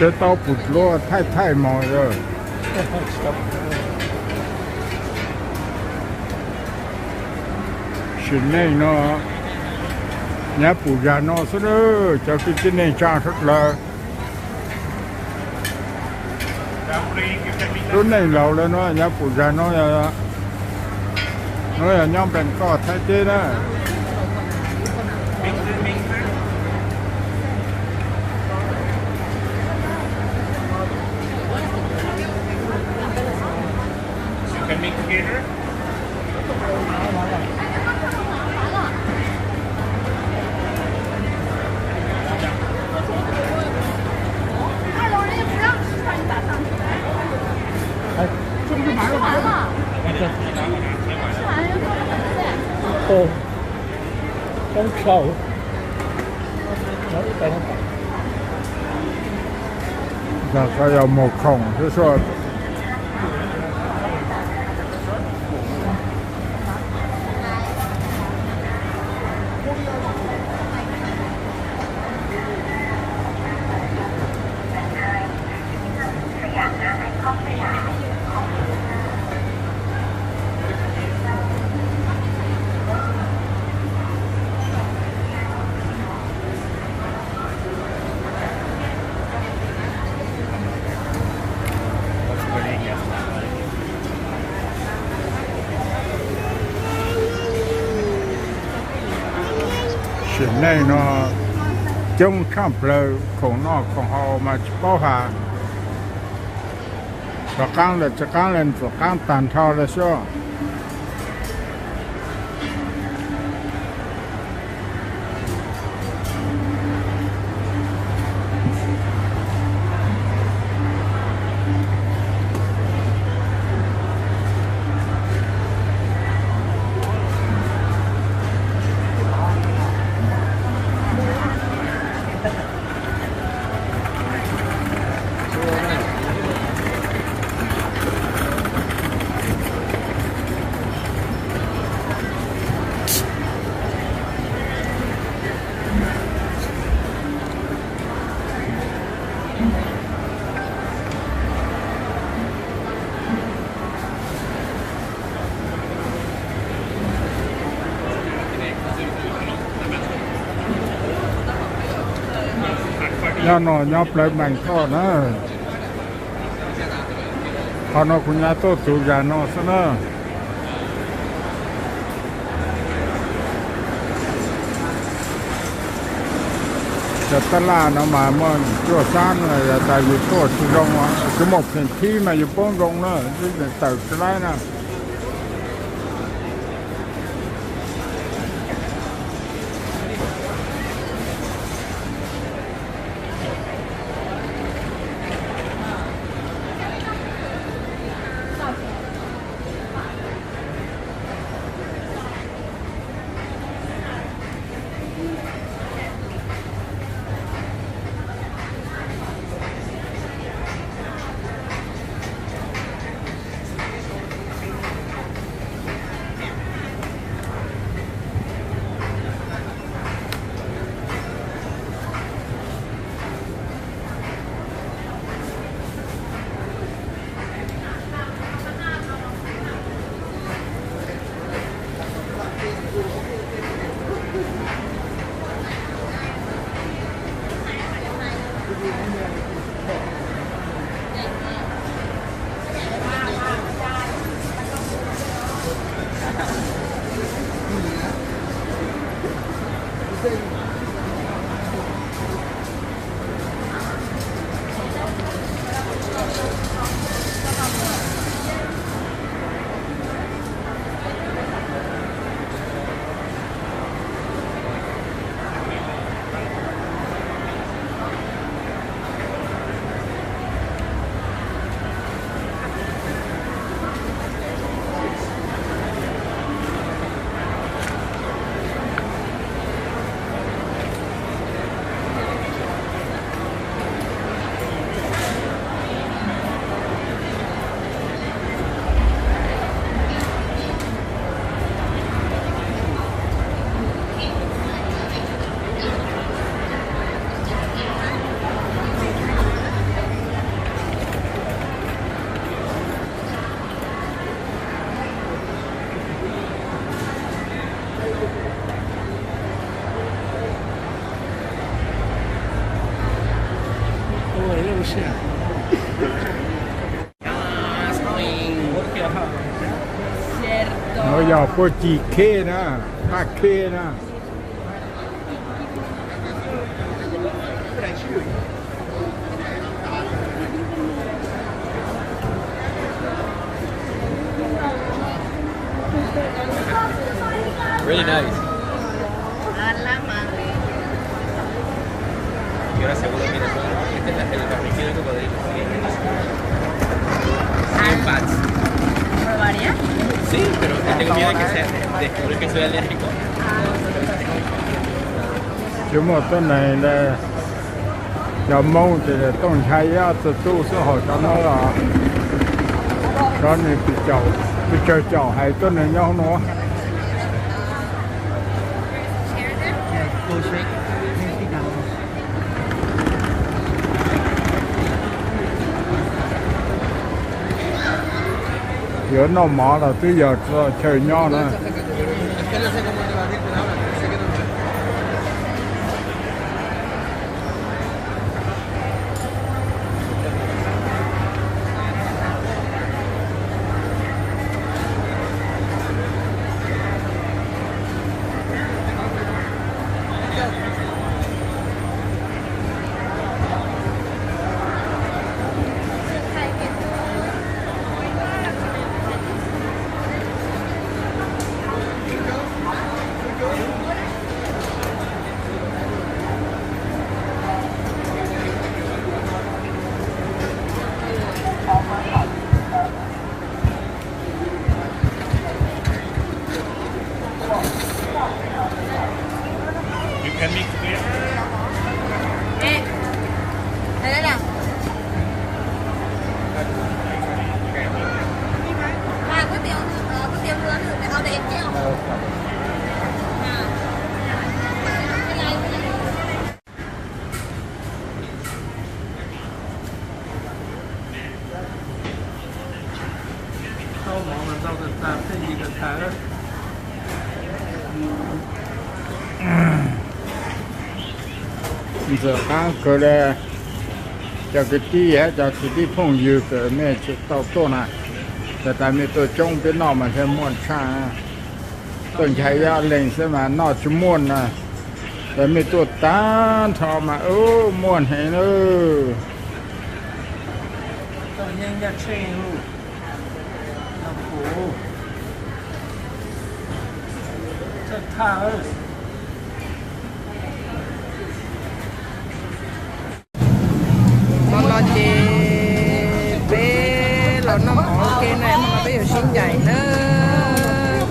Peb tau pum dluab thaij thaij mos lawm. Sim neej no nyab pum zag no xwb na, cov kwv tij neej tsa sawv dlawg. Lub neej laus lawm no nyab pum zag no, no yog nyob Npees Koj Thaib teb na. Yog mus khoom xwb sua. Sim neej no coob tshaj plaws, khoom noj khoom haus mas tsis paub has. Rov qaab lawm tsis qaab lawm, txuas qaab taag nrho lawm xwb. Nyob no nyob plawv Npees Koj na. Qhov no kuv nyab tuaj txug zag no xwb na. Cov tab laj no mas muaj cuaj xab na, tas yus tuaj tsis zoo, tsis muaj pheem thib mas yus poob zoo na, tawm tsis laib na. No yog puab ci kheb na, paj kheb na. Really nice. A la madre. Y ahora seguro, mira, esta es la, el barril de cocodrilo. Cien bahts. ¿Probaría? Sí, pero te tengo miedo de que sea, descubrir que soy alérgico. Tsis muaj tuab neeg ntawd, cov Hmoob ces tooj nchai ib txug tub xwb hauv cov no los. Cov nws pes tsawg caum hais tuab neeg nyob hauv no. Yuav noj mov los twb yog chaw nyob na. Ntxim qab kawg li. Cov kwv tij hab cov kwv tij phooj ywg kws mej tsis tau tuaj na, tas tas mej tuaj coob peb noj mas thiaj muaj tshaj. Tuaj nchai ib ob leeg xwb mas noj tsis muaj na. Tas mej tuaj tag nrho mas ub muaj heev lawm. Hmo no ces peb los noj mov ua ke na, hmo no peb yuav sib ncaim na.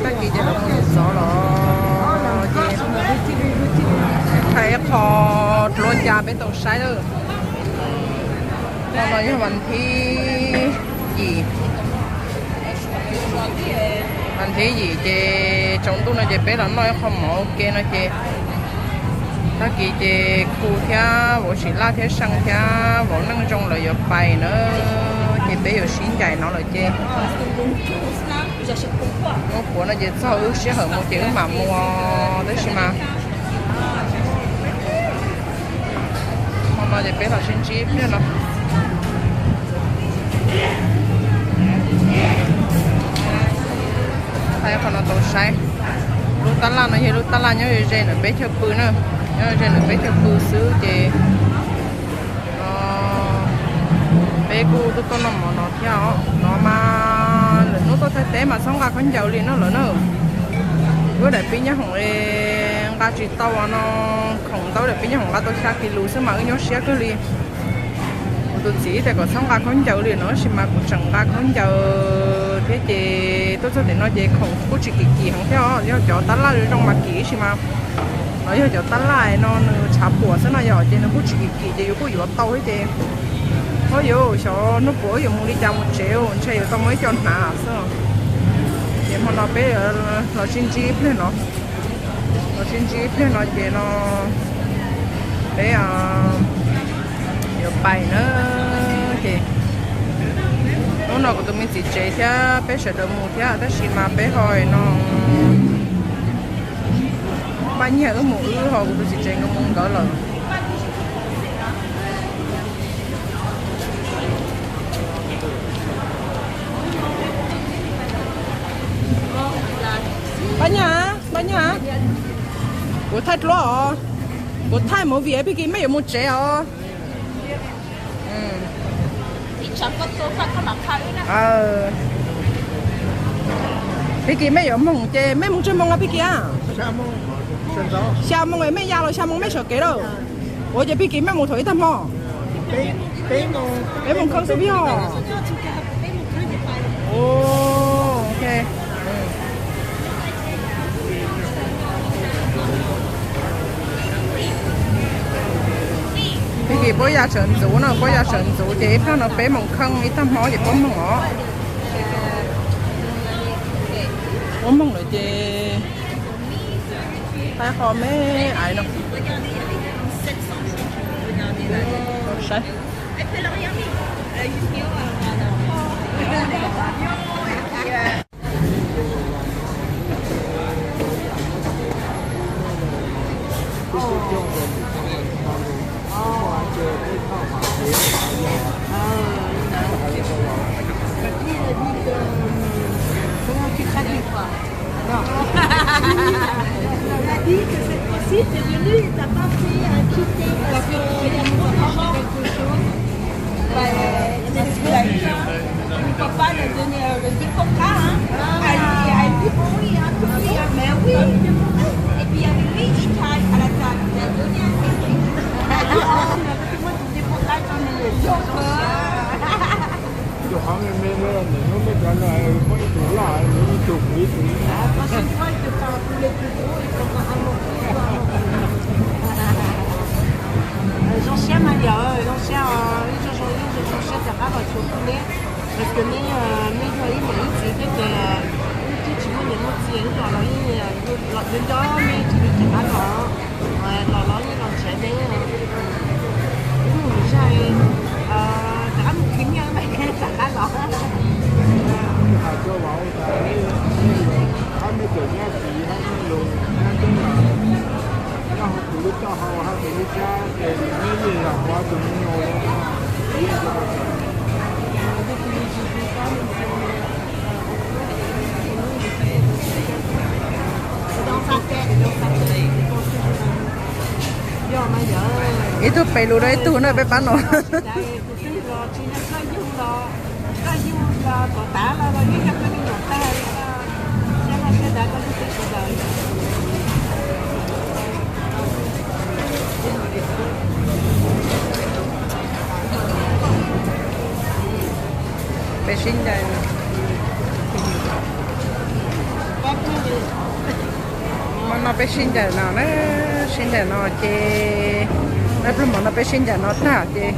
Tag kis ces los mus xov los ces thaij ib qho dluav cas peb tau saib lawm. Hmo no yog vas thib yim. Vas thib yim ces tsaus ntuj no ces peb los noj ib qho mov ua ke no ces tag kis ces Khu thiab vauv Sim Laj thiab See thiab vauv Neej Zoo lawv yuav pais na, ces peb yuav sib ncaim no lawm ces muab puav no ces txog wb sij hawm mus ces wb mam mus, tab sis mas hmo no ces peb los sib ntsib ib pliag no. Thaij qhov no tau saib. Lub tab laj no yog lub tab laj nyob ze ntawm peb chaw pw na, nyob ze ntawm peb chaw pw xwb ces peb kuj tuaj tuaj noj mov no thiab os. No mas lwm hnub tuaj Thaib teb mas txhob nqa khaub ncaws li no lawm na. Wb daim pib nyab hoom nqa tsis tau no, khoom ntau daim pib nyab hoom nqa tau xya kis lus xwb mas wb nyuaj siab kawg li. Kuv tus txiv tias kom txhob nqa khaub ncaws li no tab sis mas kuv tseem nqa khaub ncaws thiab ces tuaj txog tim no ces khoom kuj tsis kim kim heev thiab os. Yog cov tab laj zoo mas kim tab sis mas los yog cov tab laj no nws tshav puam xwb no yom, ces nws kuj tsis kim kim ces yus kuj yuav tau thiab ces ho yuav xyov hnub puas wb yuav mus li cas mus tsev, ntshe yuav tau muaj ib co hnav xwb. Ces hmo no peb los sib ntsib ib pliag no, los sib ntsib ib pliag no ces no peb yuav pais na. Ces hnub no kuv tus me txiv tsev thiab peb sawv daws mus thiab tab sis mas peb ho no npaj nyiag wb mus wb ho kuv tus txiv tsev nkawd mus nkawd lawm. Pab Nyaj, Pab Nyaj, kuv thaij dluab os, kuv thaij movie, Pig Kis mej yuav mus tsev os. Pig Kis mej yuav moog ces mej moog tsawg moos a Pig Kis a? Xya moos es mej ya los xya moos mej sawv kev lawm? Ua ces Pig Kis mej mus thaum ib tag hmo? Peb moos kheev xwb yog. Ok. Pig Kis puab ya sawv ntxuv no, puab ya sawv ntxuv ces ib pliag no peb moos kheev ib tag hmo ces puab moog os. Puab moog lawm ces thaij qhov me aiv no saib. On a dit que cette fois-ci, t'es venu, t'as pas fait un petit thé parce que y a trop de gens. Bah, euh, parce que la, mon papa l'a donné, euh, le décoca, hein. Elle, elle dit, bon, il y a un peu de, mais oui. Et puis, il y avait Luigi qui arrive à la table. Il a donné un café. Elle a dit, oh, mais moi, du décoca, j'en ai. Donc, euh, Cov qhov me me no, nim no muaj cov no, muaj ib tug loj, ib tug kuv ib tug. Zoo siab mas yog, zoo siab, ib zoo zoo siab rov qab los xyuas kuv neb, los xyuas neb, neb yog ib niam ib txiv thiab ces wb twb tsis muaj niam muaj txiv, wb los los yeej los nco nco neb, tsis rov qab los, los los yeej los nrhiav neb. Wb mus zaj, rov qab mus khwv nyiaj, rov qab los. Hais rau vauv tas, hab mej cov nyab txiv hab mej lug nyab teb los, nyob hauv kuv lub txoj hau hab kuv lub tsab ces neb yeej yog kuv ob tug nyuj nyoog li no. Ib tug pem lus rau ib tug na peb pab no. Peb sib ncaim. Hmo no peb sib ncaim no na, sib ncaim no ces, peb pluag hmo no peb sib ncaim no tag ces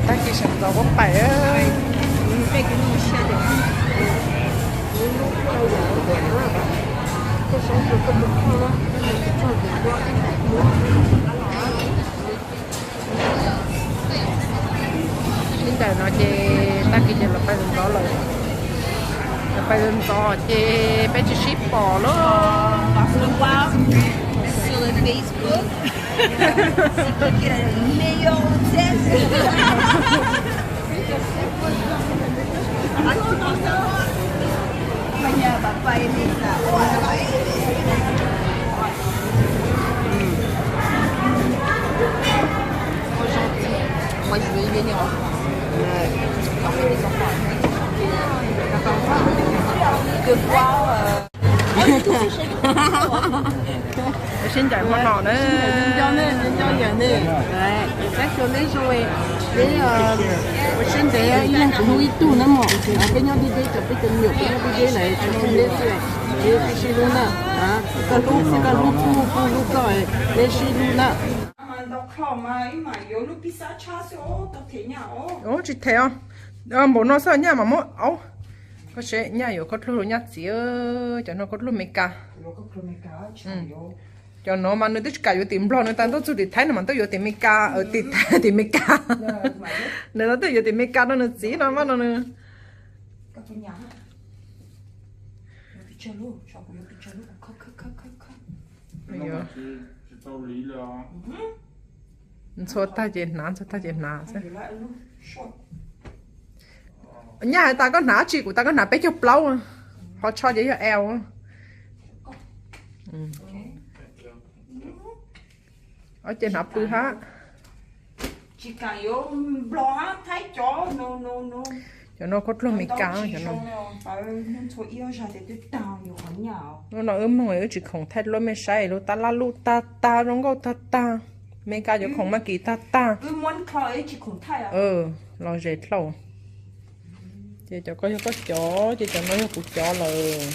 tag kis sawv ntxov puab pais. Sib ncaim no ces tag kis ces lawv pais ntxov lawm. Lawv pais ntxov ces peb tsis sib pom lawm. Moi, je vais y venir, hein. Ouais. Après les enfants, hein. T'as pas envie de voir, euh, Sib ncaim hmo no na. Nco ne, nco yam ne. Peb xyuas neb zoo, neb ua siab ntev ib leeg kuv hlub ib tug na mog. Peb nyob deb deb, peb cov me nyuam peb nyob deb deb lawm, kuv hlub neb xwb. Neb sib hlub na. Koj hlub, koj hlub kuv, kuv hlub koj, neb sib hlub na. Ub, tsis them os. Npaum no xwb nyaj mas muab, ub, koj seb nyaj yuav koj dluag nyaj txiv, cov no koj dluag Meskas. Cov no mas nws twb tsis kam yuav tim Nplog, nws tas ntuj txug tim Thaib no mas tuaj yuav tim Meskas, tim Thaib, tim Meskas. Nws no tuaj yuav tim Meskas no nws txiv no mas no nws. Ntxhua tag ces hnav, ntxhua tag ces hnav xwb. Nyaj hais tas koj hnav dab tsi, kuv tas koj hnav peb caug plaub, qhov tsho ces yog L. Ob ces hnav pw hab. Tsis kaam yuav nplog hab thaib cov no. Cov no koj dluag Meskas cov no. Hnub no wb moog wb tsis khoom thaij rau mej saib, lub tab laj luj tag tag, zoo nkauj tag tag. Meskas cov khoom Mab Kis tag tag. Los zes dlhau. Ces cov ko yog koj cov, ces cov no yog kuv cov lawm.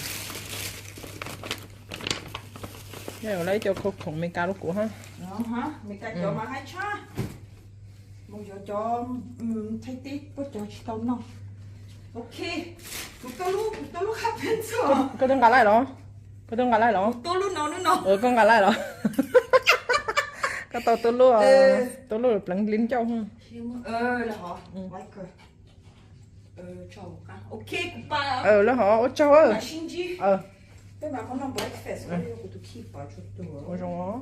Yog lawv ib co khoom Meskas rau kuv hab. Koj twb nqa laij los? Koj twb nqa laij los? Koj nqa laij los? Koj tau tuab lub, tuab lub pleev li ncauj. Lawv hov ua tsaug. Ua zoo,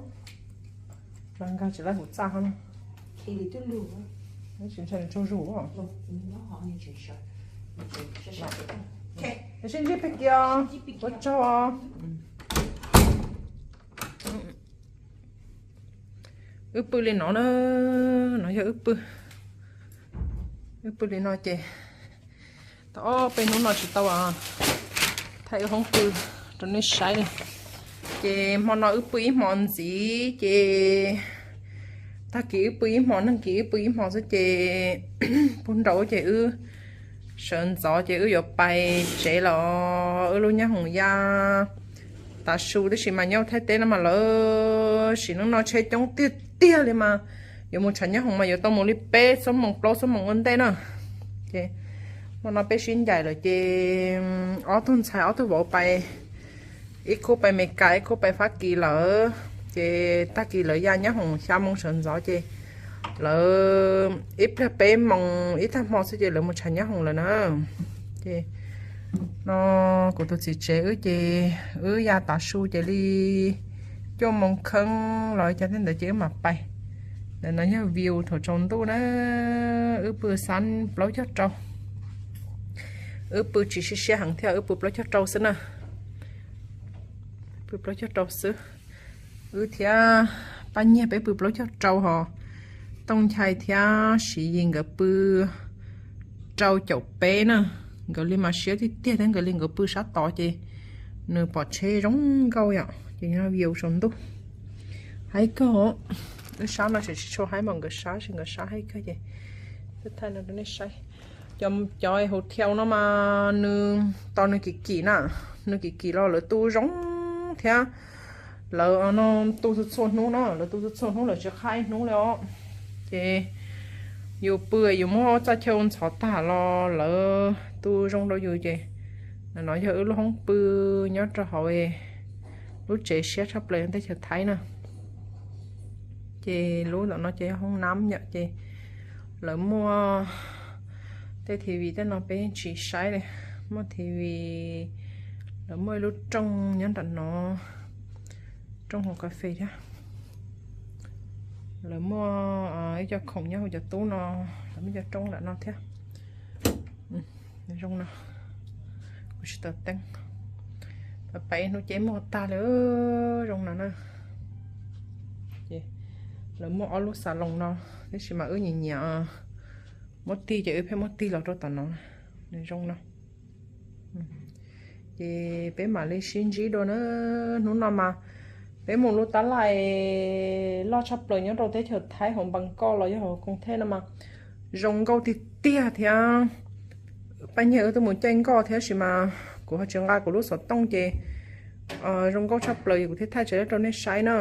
nkag tsis laij huv txaj hab. Tsis ntshai tsaug zug. Sib ntsib pem kiag, ua tsaug. Wb pw li no na, no yog wb pw. Wb pw li no ces tau ob peb hnub no tsis tau thaij wb hoob pw rau nej saib li. Ces hmo no wb pw ib hmo ntxiv ces tag kis wb pw ib hmo, nag kis wb pw ib hmo xwb ces puag nraud ces wb sawv ntxov ces wb yuav pais tsev los wb lub nyab hoom ya tav su, tab sis mas nyob Thaib teb no mas lawv sim neej no tsheb coob tiag tiag li mas yuav mus tshav nyab hoom mas yuav tau mus li peb xuab moos plaub xuab moos ua ntej na. Ces hmo no peb sib ncaim lawm ces ob tug ntxhais ob tug vauv pais, ib khub pais Meskas ib khub pais Fab Kis lawm. Ces tag kis lawv ya nyab hoom xya moo sawv ntxov ces lawv ib pliag peb moos ib tag hmo xwb ces lawv mus tshav nyab hoom lawm na. Ces no kuv tus txiv tsev wb ces wb ya tav su ces li cuaj moo kheeb los cas tej ntawd ces wb mam pais. Ntawm no yog view thaum tsaus ntuj na, wb pw xab plaub caug rau. Wb pw tsis siab siab heev thiab, wb pw plaub caug rau xwb na. Pw plaub caug rau xwb. Wb thiab Paj Nyiag peb pw plaub caug rau hos Tooj Nchai thiab Siv Yis nkawd pw rau caum peb na. Nkawd li mas siab tiag tiag thiab, nkawd li nkawd pw sab tod ces nws pom tsheb zoo nkauj yom, ces view saum ntuj. Haib kawg, wb sab no tseem tsis tshua haib mas nkawd sab, nkawd sab haib kawg ces thaij no rau nej saib. Cov, cov hotel no mas nws tos nws kim kim na, nws kim kim los lawv tu zoo thiab. Lawv no tu txhua txhua hnub na, lawv tu txhua txhua hnub, lawv tsis qhab ib hnub li os. Ces yus pw yus muab txaj chaw ntxhov tag los lawv tu zoo rau yus ces. Ntawm no yog wb lub hoob pw nyob rau hauv lub tsev siab tshaj plaws teb chaws Thaib na. Ces lub ntawm no ces yog hoob nab yom, ces lawv muaj tej T V tej no peb tsis saib li. Muaj T V, lawv muaj ib lub rooj nyob nram no, rooj haus kas fes thiab. Lawv muaj ib co khoom nyob hauv cov tub no, lawv muaj cov rooj nram no thiab. Zoo no, kuv tsis tau teeb, pais ib hnub ces muag tag li. Zoo no na. Lawv muaj ob lub xas loos no, tab sis mas wb nyiam nyiam muab tig ces wb pheej muab tig los rau tom no. Nws zoo no. Ces peb mam li sib ntsib dua na. Hnub no mas peb mus lub tab laj loj tshaj plaws nyob rau teb chaws Thaib hauv Npangkoj los yog hauv Koos Thej no mas zoo nkauj tiag tiag thiab. Paj Nyiag wb twb mus caij nkoj thiab sis mas kuv ho tsis nqa kuv lub xov tooj ces zoo nkauj tshaj plaws es kuv thiaj thaij tsis tau rau nej saib na.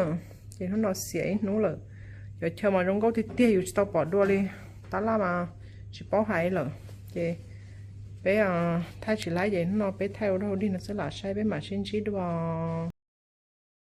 Ces hnub no xiam ib hnub lawm. Cov chaw mas zoo nkauj tiag tiag yus tsis tau pom dua li. Tab laj mas tsis paub hais lawm. Ces peb thaij tsis laib ces hnub no peb thaij ua dog dig no xwb lam saib, peb mam sib ntsib dua.